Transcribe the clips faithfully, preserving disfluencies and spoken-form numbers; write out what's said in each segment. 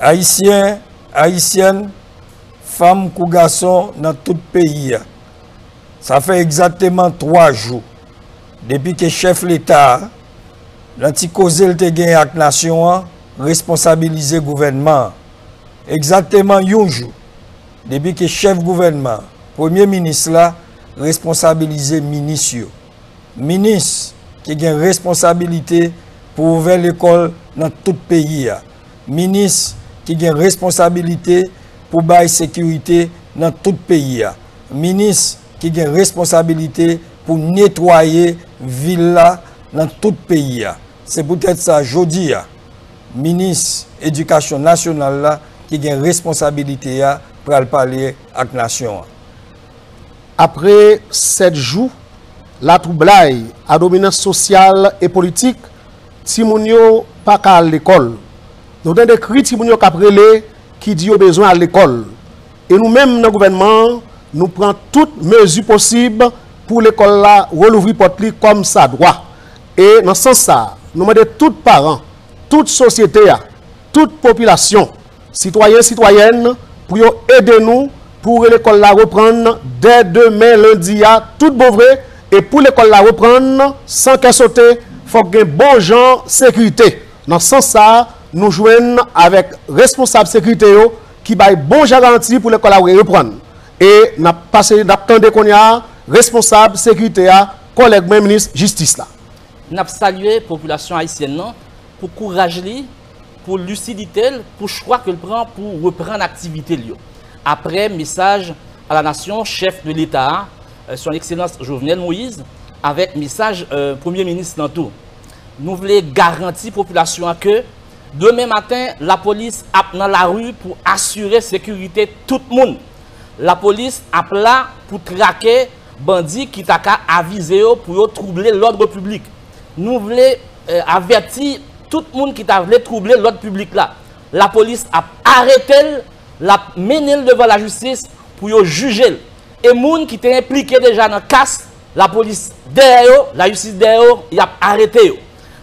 Ayisyen, Ayisyèn, fanm kou gason nan tout peyi a. Sa fè egzakteman twa jou depi ke chèf Leta a, nan ti koze l te genyen ak nasyon an, responsabilize gouvènman an. Egzakteman yon jou depi ke chèf gouvènman an, premye minis la, responsabilize minis yo. Minis ki gen responsabilite pou ouvè lekòl nan tout peyi a. Minis ki gen responsabilite pou bay sekirite nan tout peyi a. Minis ki gen responsabilite pou netwaye vil la nan tout peyi a. Se poutèt sa, jodi a, minis edikasyon nasyonal la ki gen responsabilite a pral pale ak nasyon an. Apre sèt jou latwoublay a dominans sosyal e politik, timoun yo pa ka al lekòl. Nou tande kri timoun yo k ap rele, ki di yo bezwen al lekòl. E nou menm nan gouvènman an, nou pran tout mezi posib pou lekòl la relouvri pòt li kòmsadwa. E nan sans sa a, nou mande tout paran, tout sosyete a, tout popilasyon, sitwayen, sitwayèn, pou yo ede nou pou lekòl la reprann dè demen lendi a, tout bon vre, e pou lekòl la reprann san kè sote, fòk gen bon jan sekirite. Nan sans sa a, nou jwenn avèk responsab sekirite yo ki bay bon jan garanti pou lekòl la reprann. E n ap pase, n ap tande kounye a responsab sekirite a, kòlèg mwen, minis jistis la. N ap salye popilasyon ayisyèn nan pou kouraj li, pou lisidite l, pou chwa ke l pran pou reprann aktivite l yo. Apre mesaj a la nasyon, chèf de Leta a, euh, son ekselans Jovenel Moïse, avèk mesaj, euh, premye minis lan tou. Nou vle garanti popilasyon an ke demen maten, lapolis ap nan lari pou asire sekirite tout moun. Lapolis ap la pou trake bandi ki ta ka avize yo pou yo twouble lòd piblik. Nou vle, eh, avèti tout moun ki ta vle twouble lòd piblik la. Lapolis ap arete l, l ap mennen l devan lajistis pou yo jije l. E moun ki te enplike deja nan kas, lapolis dèyè yo, lajistis dèyè yo, y ap arete yo.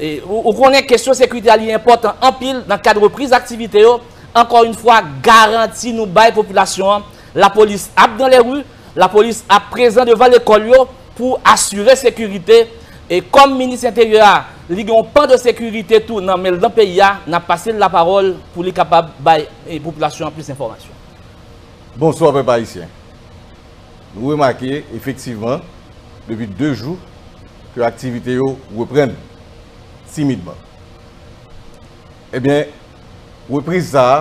E, ou, ou konnen kesyon sekirite a li enpòtan anpil nan kad repriz aktivite yo. Ankò yon fwa, garanti nou bay popilasyon an, lapolis ap dans les rues, lapolis ap prezan devan lekòl yo pou asire sekirite. E kòm minis enteryè a, li gen yon pan de sekirite tou nan men l nan peyi a, n ap pase l lapawòl pou li kapab bay, e, popilasyon an plis enfòmasyon. Bonswa, pèp ayisyen. Nou remake, efektivman, depi de jou, ke aktivite yo reprann timidman. Ebyen, repriz sa a,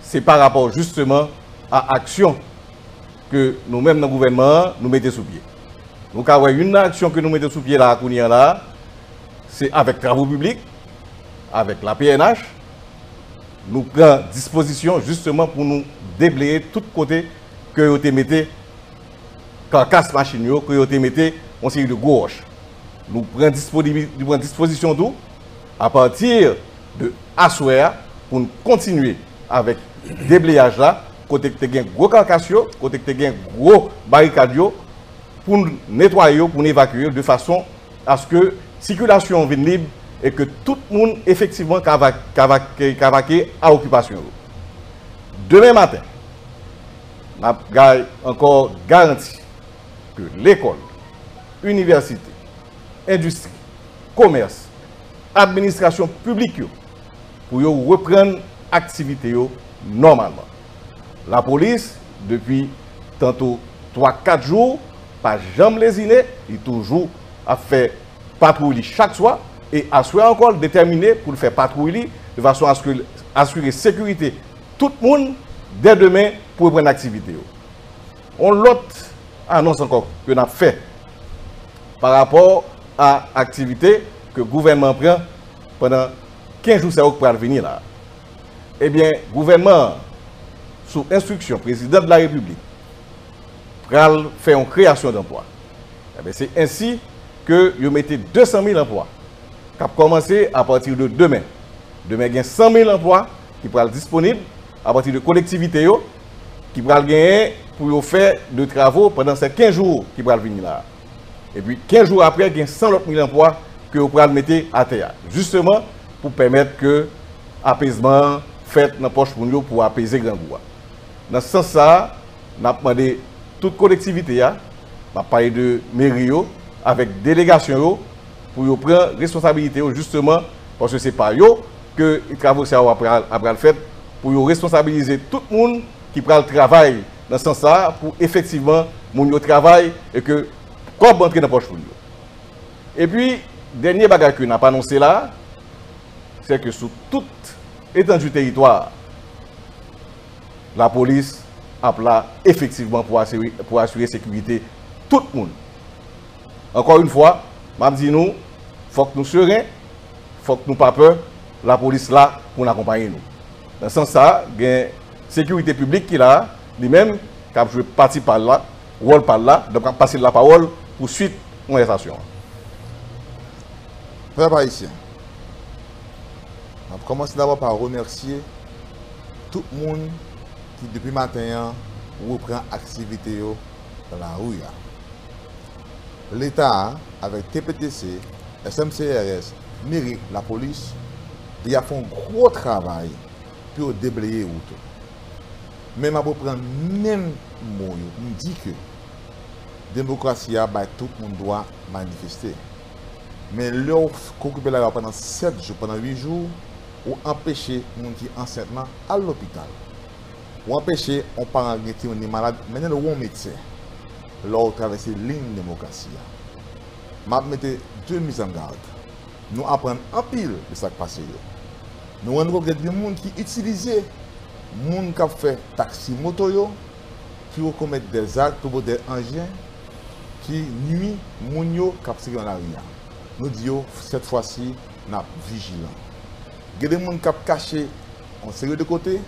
se pa rapò jisteman a aksyon ke nou menm nan gouvènman an, nou mete sou pye. Nou ka wè youn nan aksyon ke nou mete sou pye la a kounye a la a, se avèk travo piblik, avèk la P N H, nou pran dispozisyon jisteman pou nou debleye tout kote ke yo te mete kakas machin yo, ke yo te mete yon seri de gwo wòch. Nou pran disponibi-, nou pran dispozisyon tou, apati de aswè a, pou n kontinye avèk debleyaj la, kote k te gen gwo kakas yo, kote k te gen gwo barikad yo, pou n netwaye yo, pou n evakye yo, de fason aske sikilasyon an vin lib e ke tout moun efektivman ka va-, ka va-, ka vake a okipasyon yo. Demen maten, n ap bay ankò garanti ke lekòl, inivèsite, endistri, komès, administrasyon piblik yo, pou yo reprann aktivite yo nòmalman. Lapolis, depi tanto twa, kat jou, pa janm lezine, li toujou ap fè patwouy li chak swa, e aswè ankò, l detèmine pou l fè patwouy li de fason aske l asire sekirite tout moun dè demen pou reprann aktivite yo. Yon lòt anons ankò ke n ap fè pa rapò a aktivite ke gouvènman an pran pandan kenz jou sa yo k pral vini la a. Ebyen, gouvènman an, sou enstriksyon Prezidan de la Repiblik, pral fè yon kreyasyon danplwa. Ebyen, se ensi ke yo mete de san mil anplwa k ap kòmanse apati de demen. Demen gen san mil anplwa ki pral disponib apati de kolektivite yo, ki pral genyen pou yo fè de travo pandan sè kenz jou ki pral vini la a. Epi kenz jou apre, gen san lòt mil anplwa ke yo pral mete atè a, jisteman pou pèmèt ke apezman an fèt nan pòch moun yo pou apeze grangou a. Nan sans sa a, n ap mande tout kolektivite a, m ap pale de meri yo, avèk delegasyon yo, pou yo pran responsabilite yo, jisteman, paske se pa yo ke travo sa yo ap pral, ap pral fèt, pou yo responsabilize tout moun ki pral travay nan sans sa a, pou efektivman moun yo travay e ke kòb antre nan pòch moun yo. Epi, dènye bagay ke n ap anonse la, se ke sou tout etandi teritwa a, lapolis ap la efektivman pou asire, pou asire sekirite tout moun. Ankò yon fwa, m ap di nou, fòk nou seren, fòk nou pa pè, lapolis la pou n akonpaye nou. Nan sans sa a, gen sekirite piblik ki la a, li menm, k ap jwe pati pa l la, wòl pa l la, donk m ap pase l lapawòl pou swit konvèsasyon an. Pèp ayisyen, m ap kòmanse dabò pa remèsye tout moun ki depi maten an reprann aktivite yo nan lari a. Leta a, avèk T P T C, S M C R S, meri, lapolis, deja fè yon gwo travay pou yo debleye wout yo. Men m ap reprann menm mo yo pou m di ke demokrasi a bay tout moun dwa manifeste. Men lè w f- okipe lari a pandan sèt jou, pandan uit jou, ou anpeche moun ki ansent lan al lopital. Ou anpeche yon paran gen timoun li malad mennen l wè yon medsen. Lè w travèse liy demokrasi a. M ap mete de mizangad. Nou aprann anpil de sa k pase yo. Nou rann nou kont gen de moun ki itilize moun k ap fè taksi moto yo pou yo komèt dèzak, pou yo dè anjen ki nui moun yo k ap sikile nan lari a. Nou di yo, sèt fwa si, n ap vijilan. Gen de moun k ap kache yon seri de kote,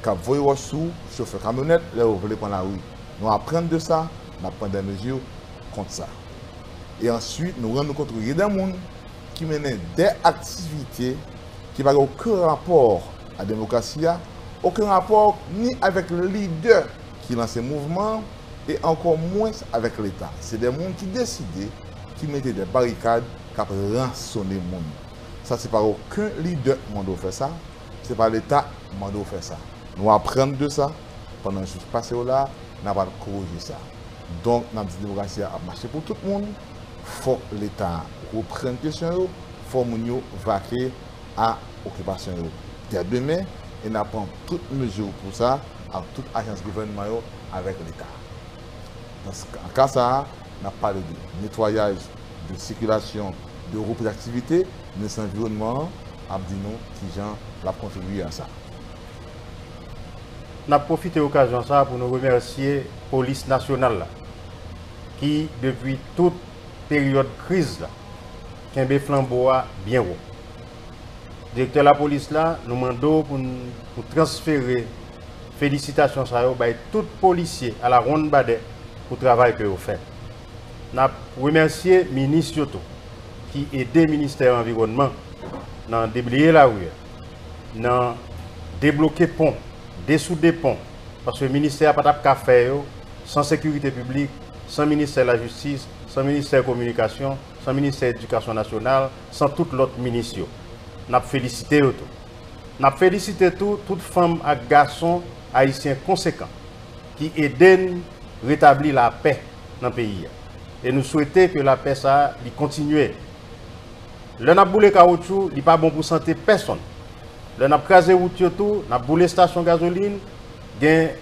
k ap voye wòch sou chofè kamyonèt lè yo vle pran lari. Nou aprann de sa, n ap pran dè mezi kont sa. E answit, nou rann nou kont ke gen de moun ki mennen dè aktivite ki pa gen okenn rapò a demokrasi a, okenn rapò ni avèk lidè ki lanse mouvman an, e ankò mwens avèk Leta. Se de moun ki deside, ki mete de barikad, k ap ransonnen moun. Sa se pa okenn lidè k mande w fè sa, se pa Leta k mande w fè sa. Nou aprann de sa, pandan jou k pase yo la, n a pral korije sa. Donk, n ap di demokrasi a ap mache pou tout moun, fòk Leta a reprann kesyon yo, fò moun yo vake a okipasyon yo dè demen, e n ap pran tout mezi pou sa ak tout ajans gouvènman yo avèk Leta. Nan s- nan ka sa a, n ap pale de netwayaj, de sikilasyon, de repri aktivite, Minis Anviwònman an ap di nou kijan l ap kontribye a sa. N ap pwofite okazyon sa a pou nou remèsye Polis Nasyonal la, ki, depi tout peryòd kriz la, kenbe flanbo a byen wo. Direktè lapolis la, nou mande w pou n- pou transfere felisitasyon sa yo bay tout polisye alawonnbadè pou travay ke yo fè. N ap remèsye minis yo tou, ki ede Ministè Anviwònman nan debleye lari a, nan debloke pon, desoude pon, paske ministè a pa t ap ka fè yo san sekirite piblik, san Ministè Lajistis, san Ministè Kominikasyon, san Ministè Edikasyon Nasyonal, san tout lòt minis yo. N ap felisite yo tou. N ap felisite tou tout fanm ak gason ayisyen konsekan ki ede n retabli lapè nan peyi a. E nou swete ke lapè sa a li kontinye. Lè n ap boule kawotchou, li pa bon pou sante pèsonn. Lè n ap kraze wout yo tou, n ap boule estasyon gazolin, gen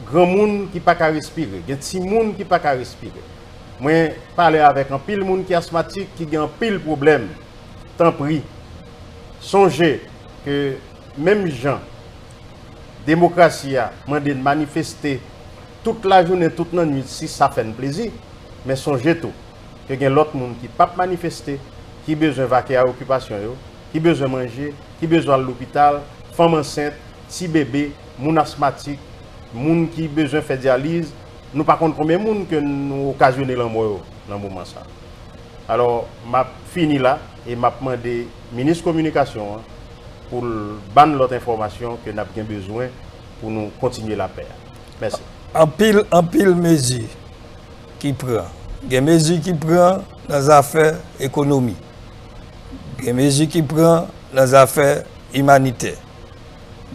granmoun ki pa ka respire, gen timoun ki pa ka respire. Mwen pale avèk anpil moun ki asmatik, ki gen anpil pwoblèm. Tanpri, sonje ke menm jan demokrasi a mande n manifeste tout lajounen, tout lannwit, si sa fè n plezi, men sonje tou ke gen lòt moun ki p ap manifeste, ki bezwen vake a okipasyon yo, ki bezwen manje, ki bezwen al lopital, fanm ansent, ti bebe, moun asmatik, moun ki bezwen fè dyaliz, nou pa konn konbyen moun ke nou okazyone lanmò yo nan moman sa. Alò, m ap fini la e m ap mande minis kominikasyon an pou l ban n lòt enfòmasyon ke n ap gen bezwen pou nou kontinye lapè a. Mèsi. Anpil, anpil mezi ki pran. Gen mezi ki pran nan zafè ekonomi. Gen mezi ki pran nan zafè imanitè.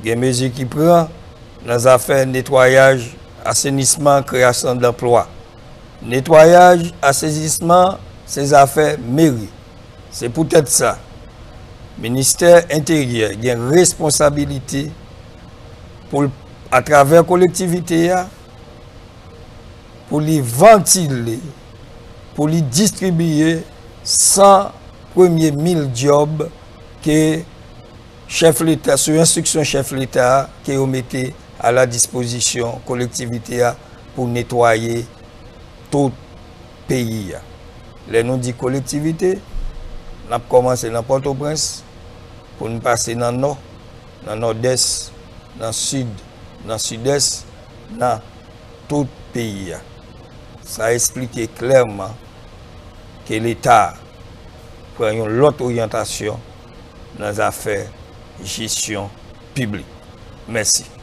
Gen mezi ki pran nan zafè netwayaj, asenisman, kreyasyon danplwa. Netwayaj, asenisman, se zafè meri. Se poutèt sa, Ministè Enteryè gen responsabilite pou l, atravè kolektivite a, pou li vantile, pou li distribiye san premye mil djòb ke chèf Leta, sou enstriksyon chèf Leta a, ke yo mete a la dispozisyon kolektivite a pou netwaye tout peyi a. Lè nou di kolektivite, n ap kòmanse nan Pòtoprens, pou n pase nan Nò, nan Nòdès, nan Sid, nan Sidès, nan tout peyi a. Sa esplike klèman ke Leta pran yon lòt oryantasyon nan zafè jesyon piblik. Mèsi.